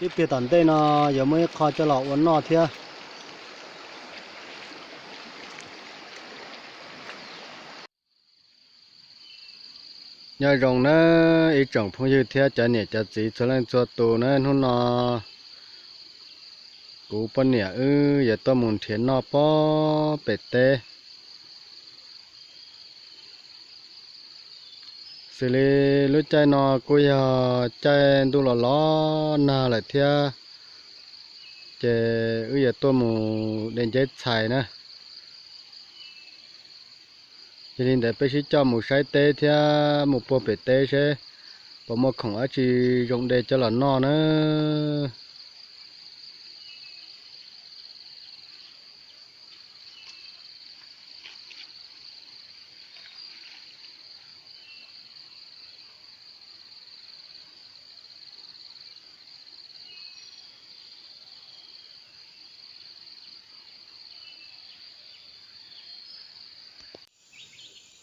Ib pliag tom ntej no yuav muaj ib qho coj los ua noj thiab. Nyob zoo nawb ib tsoom phooj ywg thiab cov niam cov txiv txhua leej txhua tus nawb. Hnub no kuv poj niam wb yuav tuaj mus nrhiav noj pob pem teb. Xws li lub caij no kuj yog caij ntuj los los nag lawm thiab, ces wb yuav tuaj mus de nceb txhais na. Yog li ntawd peb sib coj mus saib teb thiab mus puag pem teb seb puas muaj khoom dab tsi zoo de coj los noj na.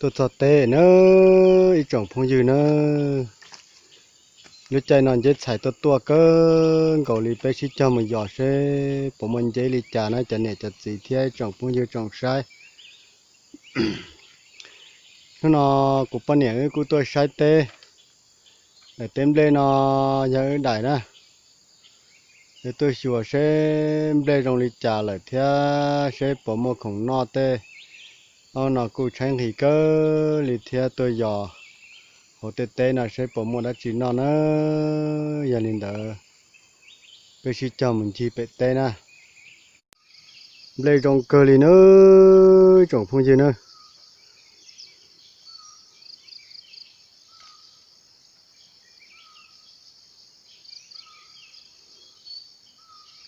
Tuaj txog teb na ib tsoom phooj ywg na. Lub caij no nceb txhais tuaj tuaj kawg nkaus li, peb sib cog mus yos seb puas muaj nceb li cas na cov niam cov txiv thiab ib tsoom phooj ywg tsoom saib. Hnub no kuv poj niam wb kuj tuaj saib teb. Daim teb nplej no yog wb daim na. Wb tuaj xyuas seb nplej zoo li cas lawm thiab seb puas muaj khoom noj tej. Ob no kuj tshaib nqhis kawg li thiab, tuaj yos hauv tej teb no seb puas muaj dab tsi noj na. Yog li ntawd peb sib cog mus ncig pem teb na. Nplej zoo kawg li na tsoom phooj ywg na.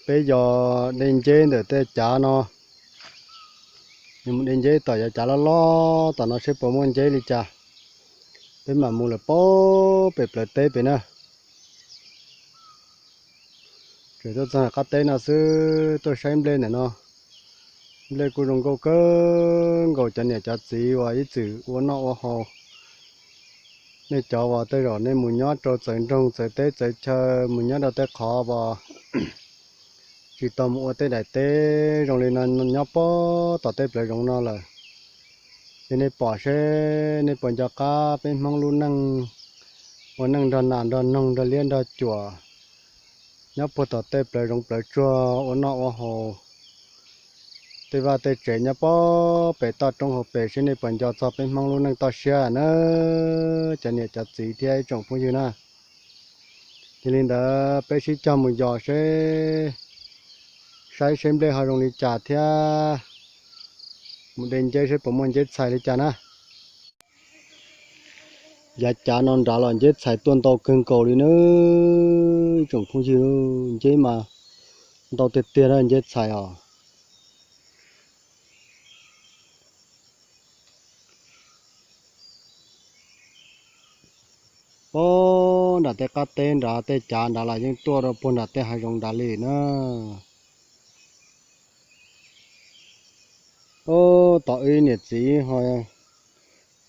Peb yos de nceb ntawm tej cav no, mus de nceb tom yov cav loj loj tom no seb puas muaj nceb li cas. Peb mam mus lawm pob pem plawv teb pem na. Tseem tuaj txog qab teb no xwb, tuaj saib nplej ntawm no. Nplej kuj zoo nkauj kawg nkaus cov niam cov txiv uas ib txwm ua noj ua haus. Nej cov uas tej zaum nej mus nyob rau txawv nroog txawv teb txawv chaw, mus nyob rau tej qhov uas tsis tau mus ua tej daim teb zoo li no nyob pob tom tej plawv zoov no lawm, ces nej pom seb nej puas nco qab peb Hmoob lub neej ua neej nrog nas nrog noog nrog liab nrog cuam nyob puag tom tej plawv zoov plawv tsuag ua noj ua haus. Tej vaj tej tsev nyob pob pem toj roob hauv pes, seb nej puas nco txog peb Hmoob lub neej toj siab na, cov niam cov txiv thiab ib tsoom phooj ywg na. Yog li ntawd peb sib cog mus yos seb, saib seb nplej ho zoo li cas thiab mus de nceb seb puas muaj nceb txhais li cas na. Yav cav no nrad los nceb txhais tuaj ntau kawg nkaus li na, ib tsoom phooj ywg, nceb mas ntau tiag tiag na nceb txhais os. Puag nram tej qab teb nrad tej cav nrad los yeej tuaj rau puag nram tej hav zoov nrad li na. Ub, tos wb niam txiv ho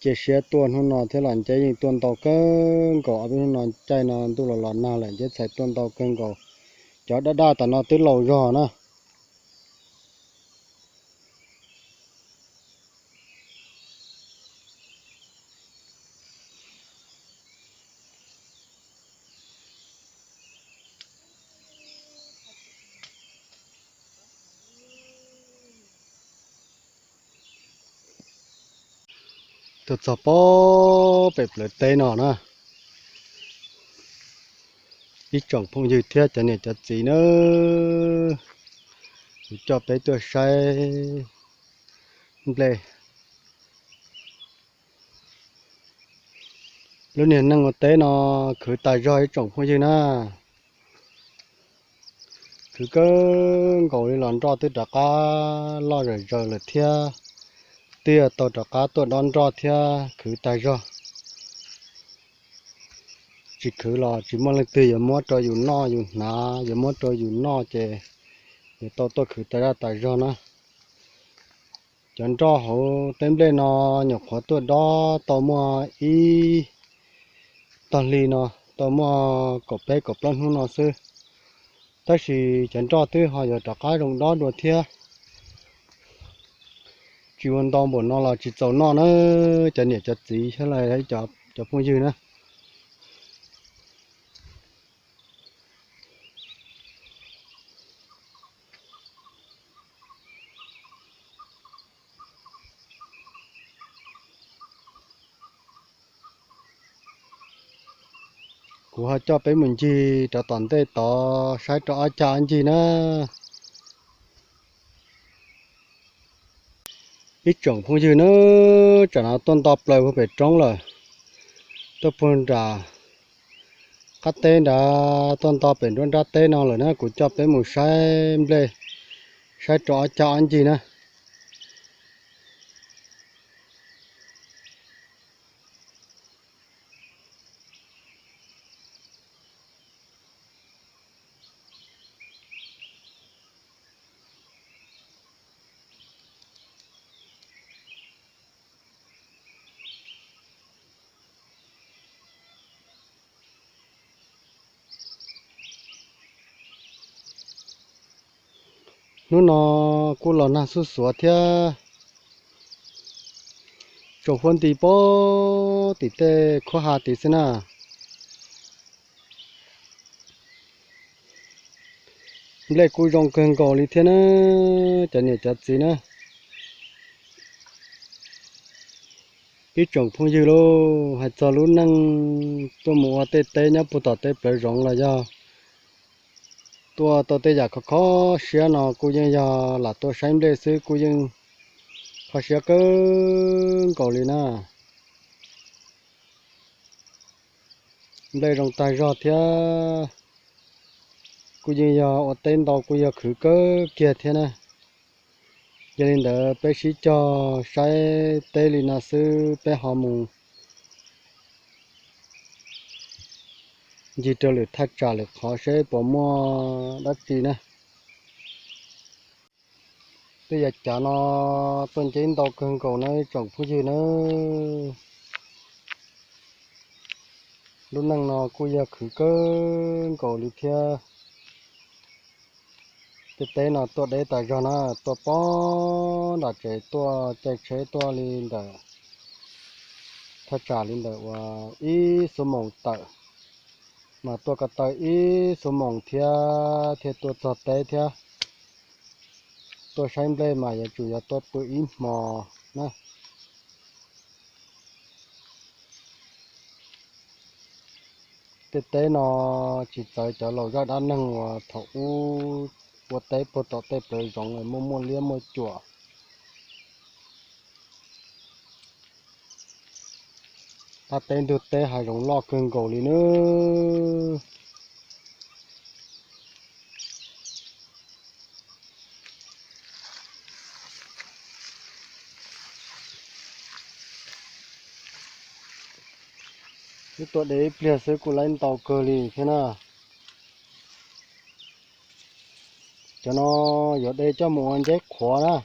cia siab tuaj hnub no thiab los nceb yeej tuaj ntau kawg nkaus. Ob peb hnub no caij no ntuj los los nag lawm nceb txhais tuaj ntau kawg nkaus. Cov daj daj tom no twb laus zog na. Tuaj txog pob pem plawv teb no na, ib tsoom phooj ywg thiab cov niam cov txiv na, kuv coj peb tuaj saib nplej. Lub niag neej ua teb no khwv tas zog ib tsoom phooj ywg na. Khwv kawg nkaus li los nroj twb rov qab loj zawm zaws lawm thiab, twb yog tau rov qab tuaj dob nroj thiab khwv tas zog. Tsis khwv los tsis muaj leej twg yuav muab rau yus noj yus hnav, yuav muab rau yus noj ces yuav tau tuaj khwv tas zaj tas zog na. Cov nroj hauv teb nplej no nyuam qhuav tuaj dob tau muaj ib tog hli no, tau muaj kaum peb kaum plaub hnub no xwb. Tab sis cov nroj twb ho yuav rov qab zoo dob dua thiab. Tsis ua ntau npaum no los tsis txaus noj na, cov niam cov txiv thiab los cov phooj ywg na. Kuv ho coj peb mus ncig rau tom ntej tod saib rau ob cag ob ncig na. Ib tsoom phooj ywg na, tsam no tuaj nto plaws puag pem roob lawm, tuaj puag nram qab teb nrad, tuaj nto pem nruab nrab teb no lawm na, kuv coj peb mus saib nplej, saib rau ob cag ob ncig na. Hnub no kuj los nag xuj xuav thiab, tsaus huab nti pem tim tej khuab ha tid xwb na. Nplej kuj zoo kawg nkaus li thiab na, cov niam cov txiv na. Ib tsoom phooj ywg lauj, hais txog lub neej tuaj mus ua tej teb nyob puag tom tej plawv zoov los yog tuaj tau tej yam kho kho siab no kuj yeej yog lam tuaj saib nplej xwb kuj yeej kho siab kawg nkaus li na. Nplej zoo tag zog thiab, kuj yeej yog ua teb ntau kuj yog khwv kawg kiag thiab na. Yog li ntawd peb sib cog saib teb li no xwb peb ho mus ncig rau lwm thaj tsam lwm qhov seb puas muaj dab tsi na. Tej yav cav no tuaj nceb ntau kawg nkaus na ib tsoom phooj ywg na. Lub neej no kuj yog khwv kawg nkaus li thiab. Tej teb no tuaj deb tas zog na, tuaj pem nram tsev tuaj caij tsheb tuaj li ntawm thaj tsam li ntawm uas ib xuab moos tawm, mas tuaj ko taw ib xuab moos thiab thiaj tuaj txog teb thiab. Tuaj saib nplej mas yuav tsum yog tuaj pw ib hmo na. Tej teb no tsis txawv cov laus zaj dab neeg uas thaum ub ua teb puag tom tej plawv zoov muaj muaj liab muaj cuam. Qab teb ntug teb hav zoov loj kawg nkaus li nawb. Wb tuaj de ib pliag xwb kuj laib ntau kawg li thiab na. Cov no yuav de coj mus ua nceb qhuav na.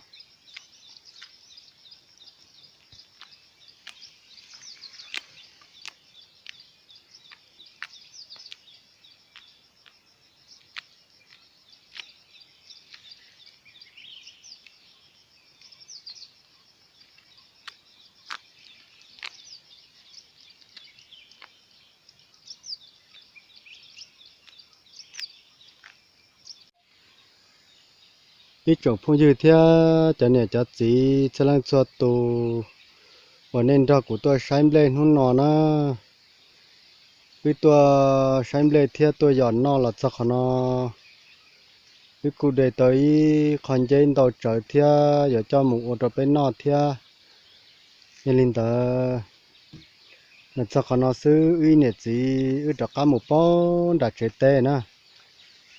Ib tsoom phooj ywg thiab cov niam cov txiv txhua leej txhua tus uas nej nrog kuv tuaj saib nplej hnub no na, wb tuaj saib nplej thiab tuaj yos noj los txog qhov no, wb kuj de tau ib qho nceb ntau tsawv thiab yuav coj mus ua rau peb noj thiab. Yog li ntawd, los txog qhov no xwb wb niam txiv wb rov qab mus pem nram tsev teb na.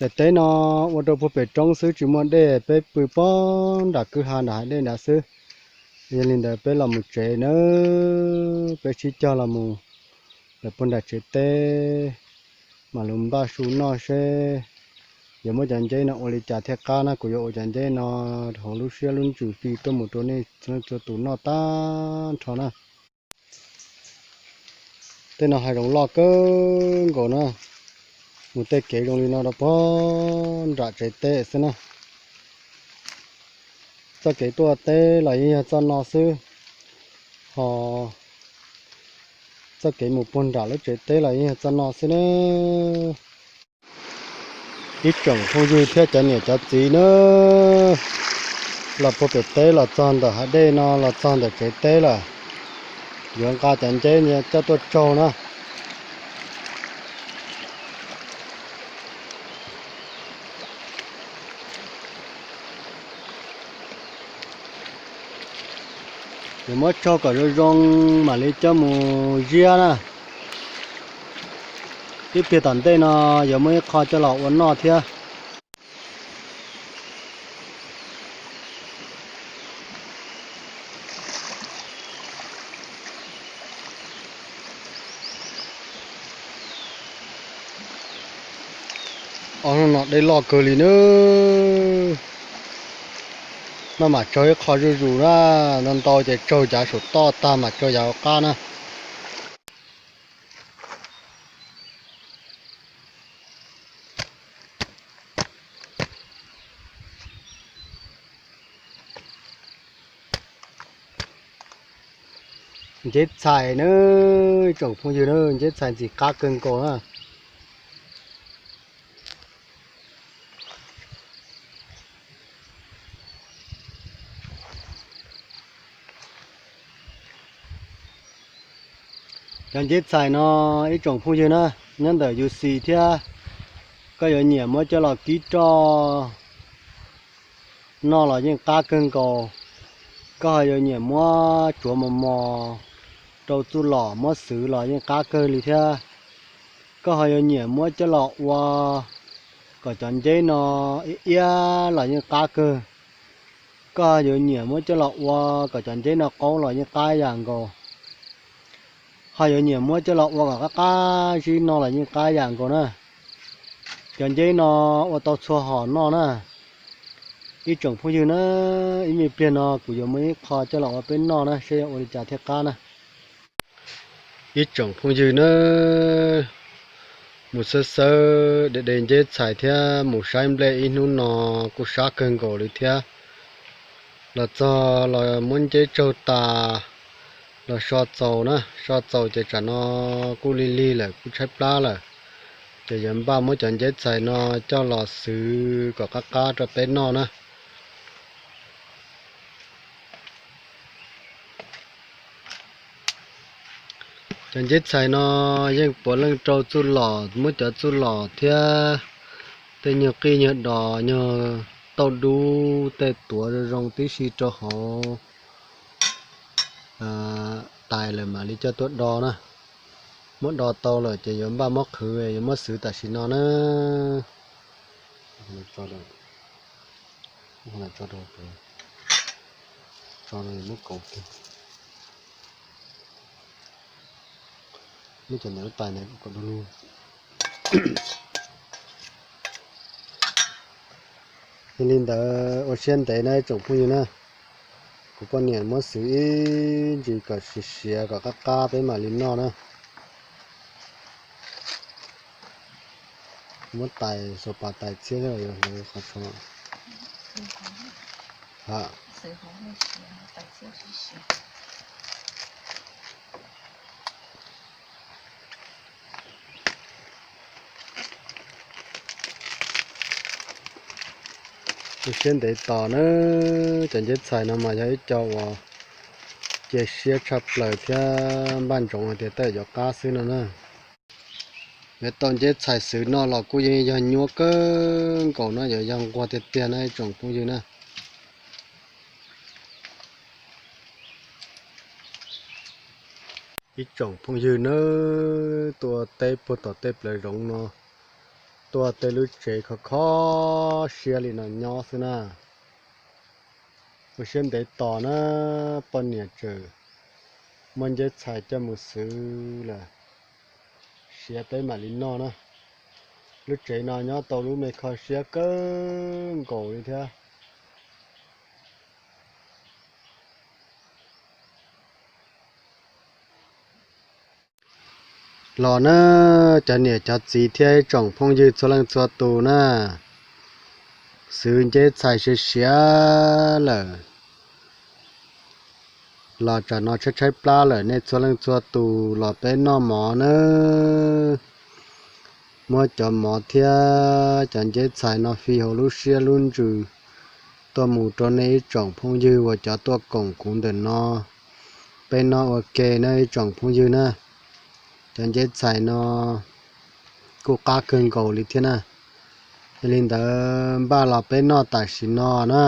Daim teb no ua rau puag pem roob xwb tsis muaj dej, peb pw pem nram kwj ha nram hav dej nrad xwb. Yog li ntawd peb los mus tsev nawb, peb sib cog los mus lawm puag nram tsev teb, mam li npaj su noj seb yuav muab cov nceb no ua li cas thiaj qab na. Kuv yuav ua cov nceb no hauv lub siab lub ntsws fij tuaj mus rau nej txhua tus noj tag nrho na. Tej no hav zoov loj kawg nkaus na. Mus tej kev zoo li no rau puag nram tsev teb xwb na. Txoj kev tuaj teb los yeej yog txoj no xwb, ho txoj kev mus puag nram lub tsev teb los yeej yog txoj no xwb na. Ib tsoom phooj ywg thiab cov niam cov txiv na, los puag pem teb los txog ntawm hav dej no los txog ntawm tsev teb lawm, yuav nqa cov nceb coj tuaj tsaug na. Yuav muab tsaug kom zoo zoo mam li coj mus ziab na. Ib pliag tom ntej no yuav muab ib qho coj los ua noj thiab. Ob hnub no dej loj kawg li nawb. Noj mam tsaug ib qho zuj zus na, ntau ntau ces tsaug yav saum toj tag mam tsaug yav hauv qab na. Nceb txhais na, ib tsoom phooj ywg na, nceb txhais ntxim qab kawg nkaus na. Cov nceb txhais no ib tsoom phooj ywg na, nyob ntawm U C thiab, koj yuav nyiam muab coj los kib roj noj los yeej qab kawg nkaus. Koj ho yuav nyiam muab tsuav mos mos rau txuj lom muab xwv los yeej qab kawg li thiab. Koj ho yuav nyiam muab coj los ua kom cov nceb no iab iab los yeej qab kawg. Koj ho yuav nyiam muab coj los ua kom cov nceb no qaub los yeej qab yam nkaus. Ho yuav nyiam muab coj los ua kom qab qab zib noj los yeej qab yam nkaus na. Cov nceb no ua tau txhua hom noj na. Ib tsoom phooj ywg na, ib me pliag no kuv yuav muab ib qho coj los ua peb noj na, seb yuav ua li cas thiaj qab na. Ib tsoom phooj ywg na, mus xawb xawb de de nceb txhais thiab mus saib nplej ib hnub no kuj sab kawg nkaus li thiab. Los txog los muab nceb tsaug tas los so txaus na, so txaus ces tsam no kuj lig lig lawm kuj tshaib plab lawm, ces yuav npaj muab cov nceb txhais no coj los xwv kom qab qab rau peb noj na. Cov nceb txhais no yeej puav leej rau txuj lom, muab cov txuj lom thiab tej nyuag qij nyuag dos nyuag tauj dub tej tuav zoo zoo tib si rau hauv tais lawm mam li coj tuaj do na. Muab do tau lawm ces yuav npaj muab qhwv, yuav muab xwv tam sim no na. Muab cov ntawm lub tais ntawd kom du lug. Yog li ntawd ua siab ntev na ib tsoom phooj ywg na, kuv poj niam muab xwv ib ntsis kom siav siav kom qab qab peb mam li noj na. Muab tais, xuas pas tais txhiab thiab los yog qhov tso. Ha. Ua siab ntev tos na, cov nceb txhais no mas yog ib co uas cia siab tshaj plaws thiab npaj ntsoov hais tias tej yuav qab xwb no na. Yuav tau nceb txhais xwv noj los kuj yeej yog nyuaj kawg nkaus na, yuav yog nquag tiag tiag na ib tsoom phooj ywg na. Ib tsoom phooj ywg nawb, tuaj teb puag tom tej plawv zoov no, tuaj tej lub tsev khov kho siab li no nyob xwb na. Ua siab ntev tos na, poj niam tseem muab nceb txhais coj mus xwv lawm, siav peb mam li noj na. Lub tsev no nyob tau lub me kho siab kawg nkaus li thiab. Los na, cov niam cov txiv thiab ib tsoom phooj ywg txhua leej txhua tus na, xwv nceb txhais siav siav lawm, los tsam no tshaib tshaib plab lawm, nej txhua leej txhua tus los peb noj mov nawb. Muab cov mov thiab cov nceb txhais no fi hauv lub siab lub ntsws tuaj mus rau nej ib tsoom phooj ywg uas cov tuaj koom kuv ntawm no, peb noj ua ke na ib tsoom phooj ywg na. Cov nceb txhais no kuj qab kawg nkaus li thiab na. Yog li ntawd npaj los peb noj tam sim no na.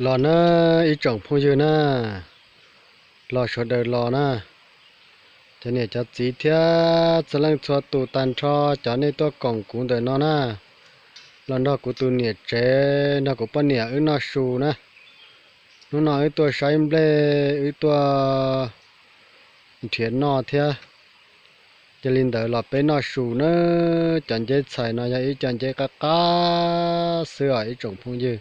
Los na ib tsoom phooj ywg na, los sawv daws los na, cov niam cov txiv thiab txhua leej txhua tus tag nrho cov nej tuaj koom kuv ntawm no na, los nrog kuv tus niam tsev nrog kuv poj niam wb noj su na. Hnub no wb tuaj saib nplej, wb tuaj nrhiav noj thiab. Yog li ntawd los peb noj su na. Cov nceb txhais no yog ib co nceb qab qab xwb os ib tsoom phooj ywg.